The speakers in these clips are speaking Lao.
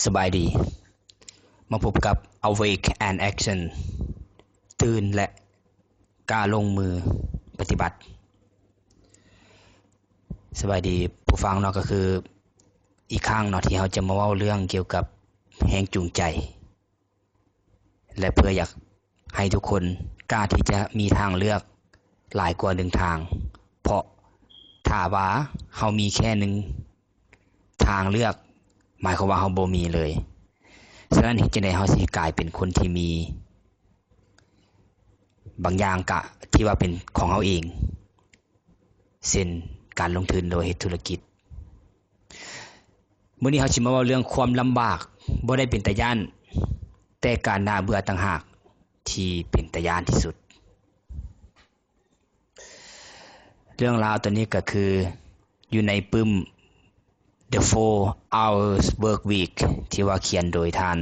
ສະບາຍດີ ມາພົບກັບ Awake and Action ຕື່ນ ແລະ ກ້າລົງມືປະຕິບັດ. ສະບາຍດີຜູ້ຟັງເນາະ, ກໍຄືອີກຄັ້ງເນາະ ທີ່ເຮົາຈະມາເວົ້າເລື່ອງກ່ຽວກັບແຮງຈູງໃຈ ແລະ ເພື່ອຢາກໃຫ້ທຸກຄົນກ້າທີ່ຈະມີທາງເລືອກຫຼາຍກວ່າໜຶ່ງທາງ, ເພາະຖ້າວ່າເຮົາມີແຄ່ໜຶ່ງ ທາງເລືອກ ໝາຍຄວາມວ່າເຮົາບໍ່ມີເລີຍ. ສະນັ້ນເຮັດຈັ່ງໃດເຮົາຊິກາຍເປັນຄົນທີ່ມີບາງຢ່າງກະທີ່ວ່າເປັນຂອງເຮົາເອງ, ເຊັ່ນ ການລົງທຶນ ຫຼືວ່າເຮັດທຸລະກິດ. ມື້ນີ້ເຮົາຊິມາເວົ້າເລື່ອງຄວາມລຳບາກ ບໍ່ໄດ້ເປັນຕາຢ້ານ, ແຕ່ການໜ້າເບື່ອຕ່າງຫາກທີ່ເປັນຕາຢ້ານທີ່ສຸດ. ເລື່ອງລາວຕົວນີ້ກໍຄືຢູ່ໃນປຶ້ມ The Four Hours Work Week ທີ່ວ່າຂຽນໂດຍທ່ານ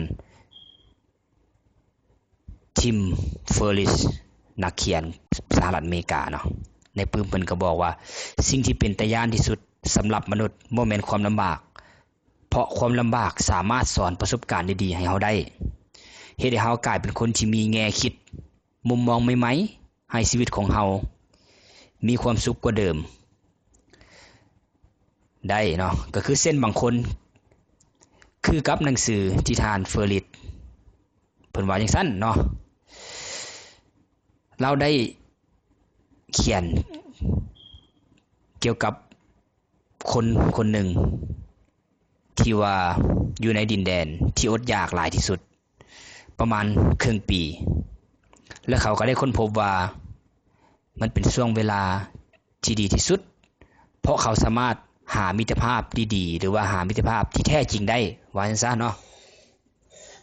Tim Ferriss ນັກຂຽນສະຫະລັດອາເມລິກາເນາະ. ໃນປຶ້ມເພິ່ນກໍບອກວ່າ ສິ່ງທີ່ເປັນຕາຢ້ານທີ່ສຸດສຳລັບມະນຸດບໍ່ແມ່ນຄວາມລຳບາກ, ເພາະຄວາມລຳບາກສາມາດສອນປະສົບການດີໆໃຫ້ເຮົາໄດ້, ເຮັດໃຫ້ເຮົາກາຍເປັນຄົນທີ່ມີແງ່ຄິດ, ມຸມມອງໃໝ່ໆ ໃຫ້ຊີວິດຂອງເຮົາມີຄວາມສຸກກວ່າເດີມໄດ້ເນາະ. ກໍຄືເຊັ່ນບາງຄົນ ຄືກັບໜັງສືທີ່ທ່ານ Ferriss ເພິ່ນວ່າຈັ່ງຊັ້ນເນາະ, ລາວໄດ້ຂຽນກ່ຽວກັບຄົນຄົນໜຶ່ງ ທີ່ວ່າຢູ່ໃນດິນແດນທີ່ອົດຢາກຫຼາຍທີ່ສຸດ ປະມານເຄິ່ງປີ ແລະ ເຂົາກໍໄດ້ຄົ້ນພົບວ່າມັນເປັນຊ່ວງເວລາທີ່ດີທີ່ສຸດ ເພາະເຂົາສາມາດຫາມິດຕະພາບທີ່ດີ ຫຼືວ່າຫາມິດຕະພາບທີ່ແທ້ຈິງໄດ້ ວ່າຊັ້ນຊະເນາະ,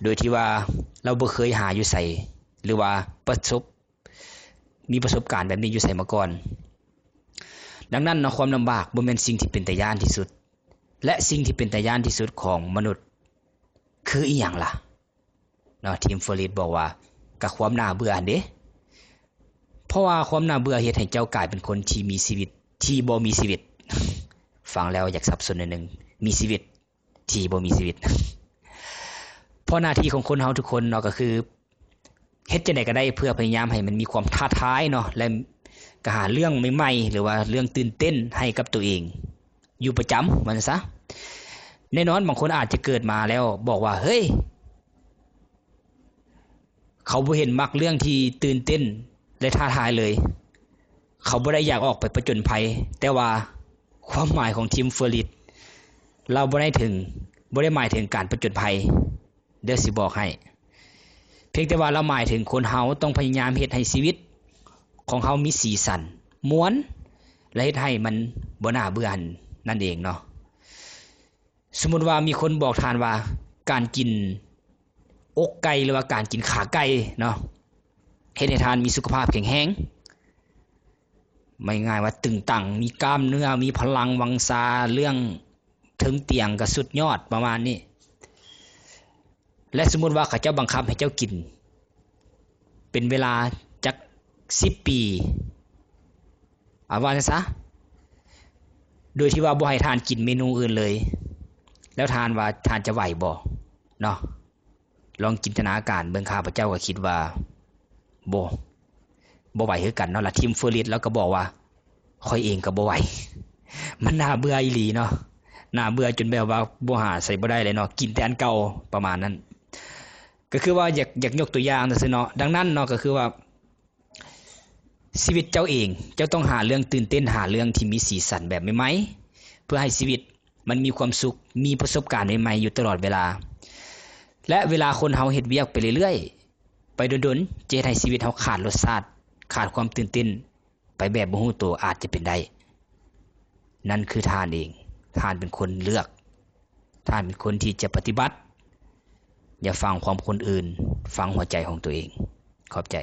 ໂດຍທີ່ວ່າລາວບໍ່ເຄີຍຫາຢູ່ໃສ ຫຼືວ່າປະສົບ ມີປະສົບການແບບນີ້ຢູ່ໃສມາກ່ອນ. ດັ່ງນັ້ນເນາະ ຄວາມລຳບາກບໍ່ແມ່ນສິ່ງທີ່ເປັນຕາຢ້ານທີ່ສຸດ ແລະ ສິ່ງທີ່ເປັນຕາຢ້ານທີ່ສຸດຂອງມະນຸດຄືອີ່ຫຍັງລະ? ເນາະ Tim Ferriss ບອກວ່າ ກະຄວາມໜ້າເບື່ອຫັ້ນເດ, ເພາະວ່າຄວາມໜ້າເບື່ອເຮັດໃຫ້ເຈົ້າກາຍເປັນຄົນທີ່ມີຊີວິດທີ່ບໍ່ມີຊີວິດ. ຟັງແລ້ວຢາກສັບສົນໜ້ອຍໜຶ່ງ, ມີຊີວິດ ທີ່ບໍ່ມີຊີວິດ. ເພາະໜ້າທີ່ຂອງຄົນເຮົາທຸກຄົນເນາະ ກໍຄືເຮັດຈັ່ງໃດກໍໄດ້ເພື່ອພະຍາຍາມໃຫ້ມັນມີຄວາມທ້າທາຍເນາະ ແລະ ກໍຫາເລື່ອງໃໝ່ໆ ຫຼືວ່າເລື່ອງຕື່ນເຕັ້ນໃຫ້ກັບຕົວເອງຢູ່ປະຈຳ ວ່າຊັ້ນຊະ. ແນ່ນອນ ບາງຄົນອາດຈະເກີດມາແລ້ວບອກວ່າ ເຮີ້ຍ ເຂົາບໍ່ເຫັນມັກເລື່ອງທີ່ຕື່ນເຕັ້ນ ແລະ ທ້າທາຍເລີຍ. ເຂົາບໍ່ໄດ້ຢາກອອກໄປປະຈົນໄພ, ແຕ່ວ່າຄວາມໝາຍຂອງ Tim Ferriss ລາວບໍ່ໄດ້ເຖິງ, ບໍ່ໄດ້ໝາຍເຖິງການປະຈົນໄພເດີ້ ຊິບອກໃຫ້. ພຽງແຕ່ວ່າລາວໝາຍເຖິງຄົນເຮົາຕ້ອງພະຍາຍາມເຮັດໃຫ້ຊີວິດຂອງເຮົາມີສີສັນ, ມ່ວນ ແລະ ເຮັດໃຫ້ມັນບໍ່ໜ້າເບື່ອຫັ້ນ ນັ້ນເອງເນາະ. ສົມມຸດວ່າມີຄົນບອກທ່ານວ່າ ການກິນອົກໄກ່ ຫຼືວ່າການກິນຂາໄກ່ເນາະ ເຮັດໃຫ້ທ່ານມີສຸຂະພາບແຂງແຮງ, ເວົ້າງ່າຍໆວ່າຕຶງຕັງ, ມີກ້າມເນື້ອ, ມີພະລັງວັງຊາ, ເລື່ອງເທິງຕຽງກໍສຸດຍອດ ປະມານນີ້. ແລະ ສົມມຸດວ່າເຂົາເຈົ້າບັງຄັບໃຫ້ເຈົ້າກິນເປັນເວລາຈັກສິບປີ ເອົາວ່າຊັ້ນຊະ, ໂດຍທີ່ວ່າບໍ່ໃຫ້ທ່ານກິນເມນູອື່ນເລີຍ, ແລ້ວທ່ານວ່າທ່ານຈະໄຫວບໍ່ເນາະ? ລອງຈິນຕະນາການເບິ່ງ, ຂ້າພະເຈົ້າກໍຄິດວ່າບໍ່, ບໍ່ໄຫວຄືກັນເນາະ. ລະ Tim Ferriss ລາວກໍບອກວ່າ ຂ້ອຍເອງກໍບໍ່ໄຫວ. ມັນໜ້າເບື່ອອີ່ຫຼີເນາະ, ໜ້າເບື່ອຈົນແບບວ່າບໍ່ຫາໃສ່ບໍ່ໄດ້ເລີຍເນາະ, ກິນແຕ່ອັນເກົ່າ ປະມານນັ້ນ. ກໍຄືວ່າຢາກ, ຢາກຍົກຕົວຢ່າງຊື່ໆເນາະ. ດັ່ງນັ້ນເນາະ, ກໍຄືວ່າຊີວິດເຈົ້າເອງ, ເຈົ້າຕ້ອງຫາເລື່ອງຕື່ນເຕັ້ນ, ຫາເລື່ອງທີ່ມີສີສັນແບບໃໝ່ໆ ເພື່ອໃຫ້ຊີວິດມັນມີຄວາມສຸກ, ມີປະສົບການໃໝ່ໆຢູ່ຕະຫຼອດເວລາ. ແລະ ເວລາຄົນເຮົາເຮັດວຽກໄປເລື້ອຍໆ, ໄປດົນໆ, ຈະເຮັດໃຫ້ຊີວິດເຮົາຂາດລົດຊາດ, ຂາດຄວາມຕື່ນເຕັ້ນ ໄປແບບບໍ່ຮູ້ໂຕອາດຈະເປັນໄດ້. ນັ້ນຄືທ່ານເອງ, ທ່ານເປັນຄົນເລືອກ, ທ່ານເປັນຄົນທີ່ຈະປະຕິບັດ. ຢ່າຟັງຄວາມຄົນອື່ນ, ຟັງຫົວໃຈຂອງຕົວເອງ. ຂອບໃຈ.